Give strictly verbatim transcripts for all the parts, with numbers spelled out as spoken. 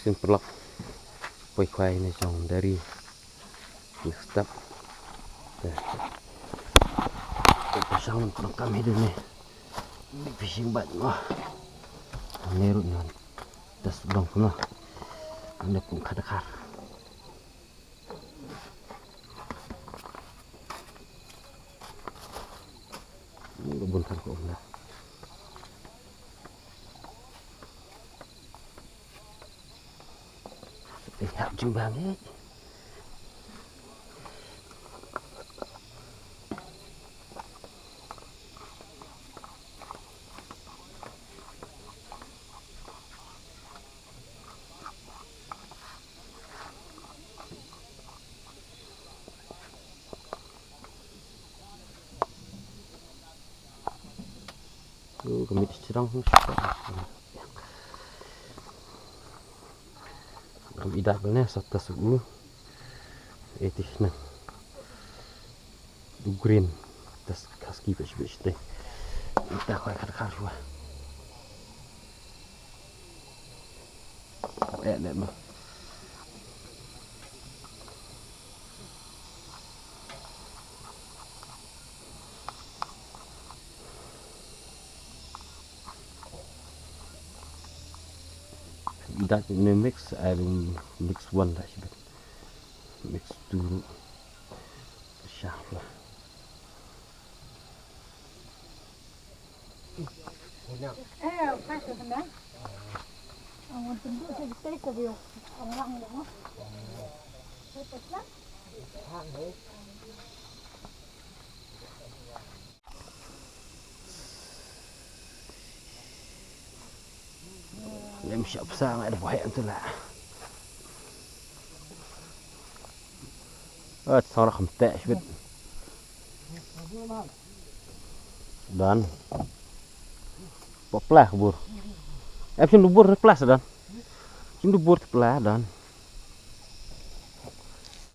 Tin paralok. Poi khwai ne jong dairy. Next step. Te. Te pyrshang ngan pyndonkam hi dei ne. Big fishing bait mo. Ne ruh ngan test dong kumno. Ane pung khadkhar. Ni ka bun kan ko na. Te hap jing bang eh. Ka mit shrang. Kam idak ne sa tas u. Eti na. Du green. Tas kaski pech pech te. Ita khoi khat khar shwa. Eh, ne ma. That in a mix, I will mix one like that. Mix two. Shah. Lem shap sang ada bohek tu lah. Ah, sang rak kemtek shibit. Dan. Pop lah bur. Eh, sini bur plus dan. Sini bur plus dan.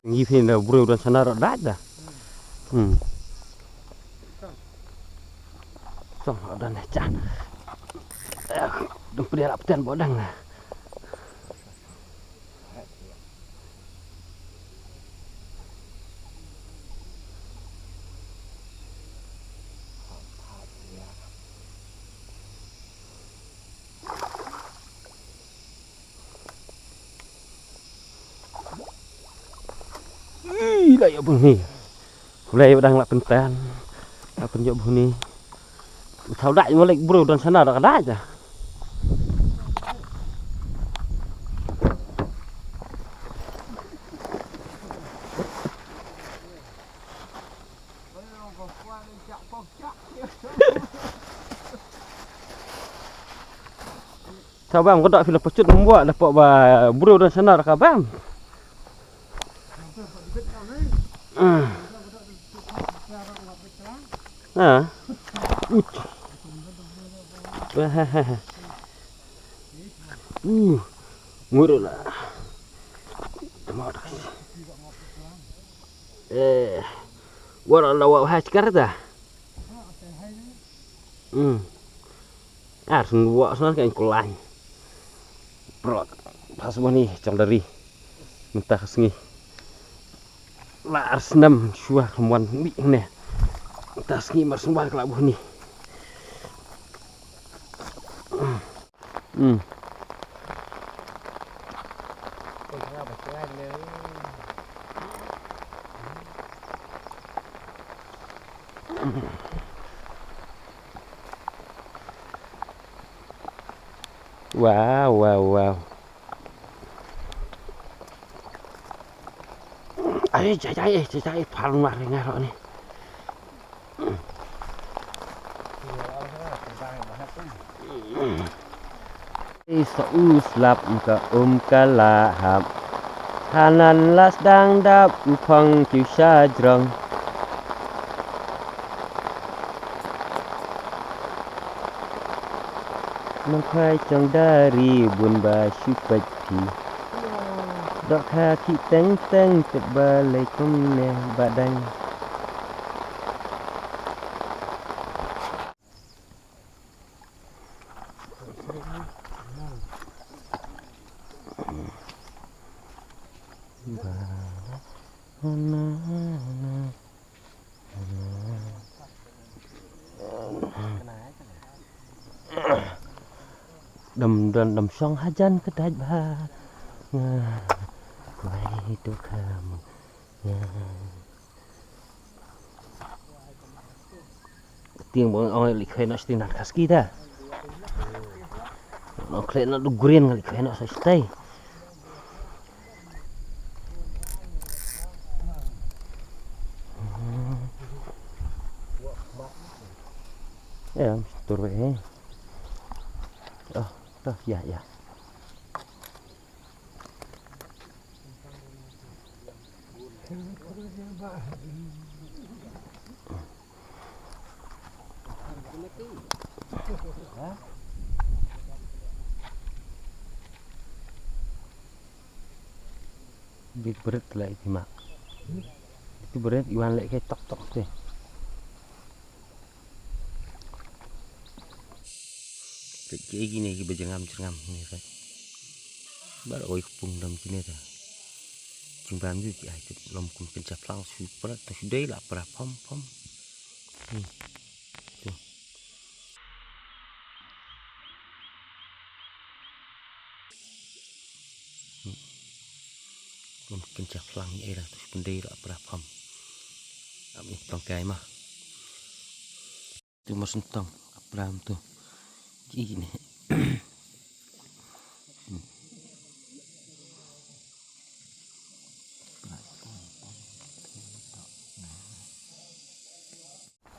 Ngi phi na briew don sana ro dait da. Hmm. Song ro don cha. Eh, dum pria rap ten bodang na. Ih, la ïa bun ni. Ulei ba dang la pyntan. La pynjop bun ni. Thau dait mo lek bro don sana dak dait dah. Sa bam, ka dak phi la pachut, mbuh da pok ba bru don sana ka bam. Ah. Ah. Ut. Uh. Nguru la. Eh. Wara la wa ha chkarta. Hmm. Ar sngewbha sngewbha kan kulai. Prot. Pas mani chong dari. Mynta ka sngi. La ar snem shuwa ka mon mi ne. Mynta sngi mar sngewbha ka la buh ni. Hmm. Wow, wow, wow. Ai, jai, jai, jai, jai, phar mar ringa ro ni. Sa u slap ka um ka la hap. Hanan la sdang dap u phong kiew sha jrong. Nongkhwai chong dari bun ba shu peit phi. Dohkha ki teng teng tip ba lei kumne ba dang. Dam dam dam shong hajan ka dait bha. Nga kwai tu kam. Nga. Tieng bong ong li khleh na sting nan kaski da. Ong khleh na du green ngali khleh na sa stay. Ya, tur be. Oh, tuh, ya, ya. Bit bret lai ti ma. Ti bret iwan lek ke tok tok te. Te ki kine ki ba jengam jengam ni ka. Bar oi kpung dam kine ta. Jingbam ju ki ai tu lom kum ken chaplang su pra ta su dei la pra pom pom. Hmm. Tu. Hmm. Lom ken chaplang ni ai la tu su dei la pra pom. Am ni tong kai ma. Tu mas entong, Abraham tu. Ji ni.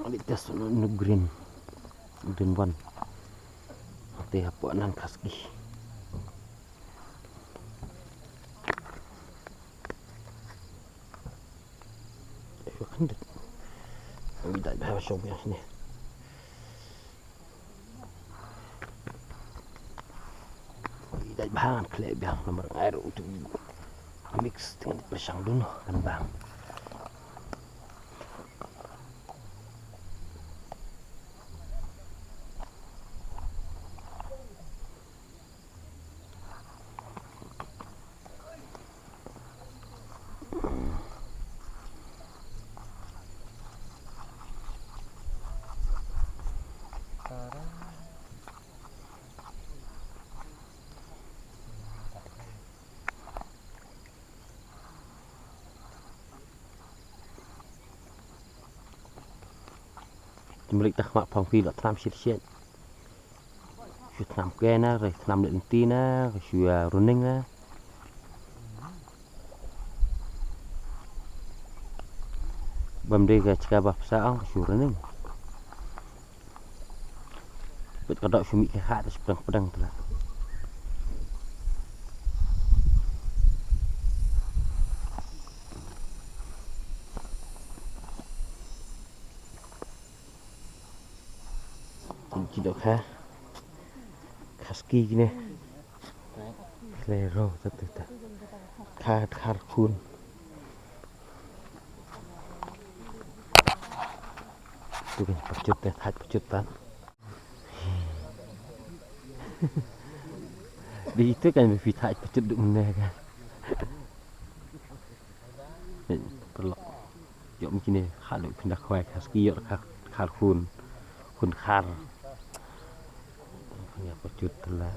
Alik tas no, no green. Green one. Te hapo nan kaski. Shu khyndiat. Ngi dait bha shong biang shane. Ngi dait bha ngan khleh biang namar ngai ruh utu mix te ngan dait pyrshang dun kan bang. Jumlik tak mak phong phi la thnam shit shit. Shu thnam ke na, re thnam le nti na, re shu ya running na. Bam dei ka chika ba psa ang, re shu running. Bet ka dok shu mi ke ha, te shu pedang pedang tu la. Ki dok ha. Kaski kine. Khlei ro ta ta ta. Khar khar khun. Tu kan pachut ta, thaj pachut ta. Di itu kan bi thaj pachut duk mene kan. Perlok. Yok mungkin ni halu pindah khwai kaski yok khar khun. Khun khar. Punya pachut la.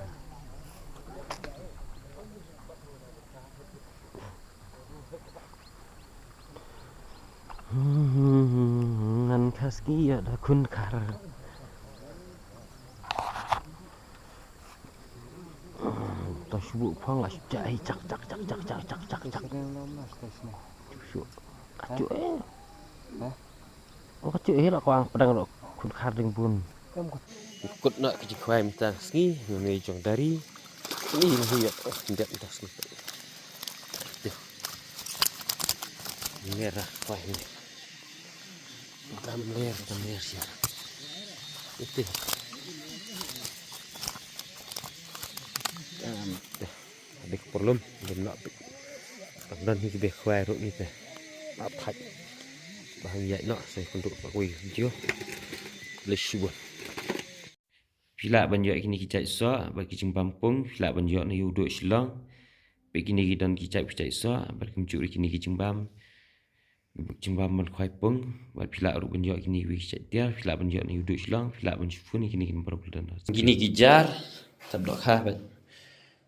Ngan kaski ya da khun khar. Ta shu phong la shu chak chak chak chak chak chak chak chak chak. Shu. Achu eh. Ka chuh hi la kwang pedang ro khun khar ding bun. Kut na ka jingkhwai mynta sngi ngi jong dari. Ni ngi hi yak ndep mynta sngi. Mer ra khwai ni. Kam mer kam mer sia. Iti. Kam. Bik purlum dum na bik. Kam don hi bik khwai ru ni te. Ap thaj. Ba hang yai no sai kun ru pa kui video. Le shibun. Phi lah ban ïoh kine ki jait soh ba ki jingbam pung, phi lah ban ïoh na ïu duh Shillong. Peit kine ki don ki jait phi jait soh, bad kim ju ri kine ki jingbam. Ki buk jingbam ban khwai pung, bad phi lah ruh ban ïoh kine ki jait tiar, phi lah ban ïoh na YouTube Shillong, phi lah ban phone kine ki number phi don. Kine ki jar, tab doh kha bad.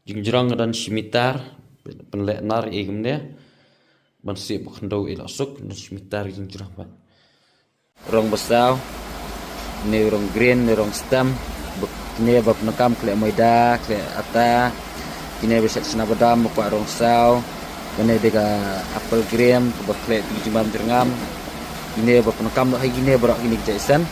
Jingjrong don shi mitar, pynleh nar e kumne. Ban sih buk khyndew e la suk, don shi mitar jingjrong bad. Rong basaw, ne rong green, ne rong stem, buk ne bap nakam khleh maida, khleh ata, kine ba shet sna badam, buk rong saw, kine de ka apple green, buk khleh jingbam jrngam, kine bap nakam dok hai kine barok kine jai sen.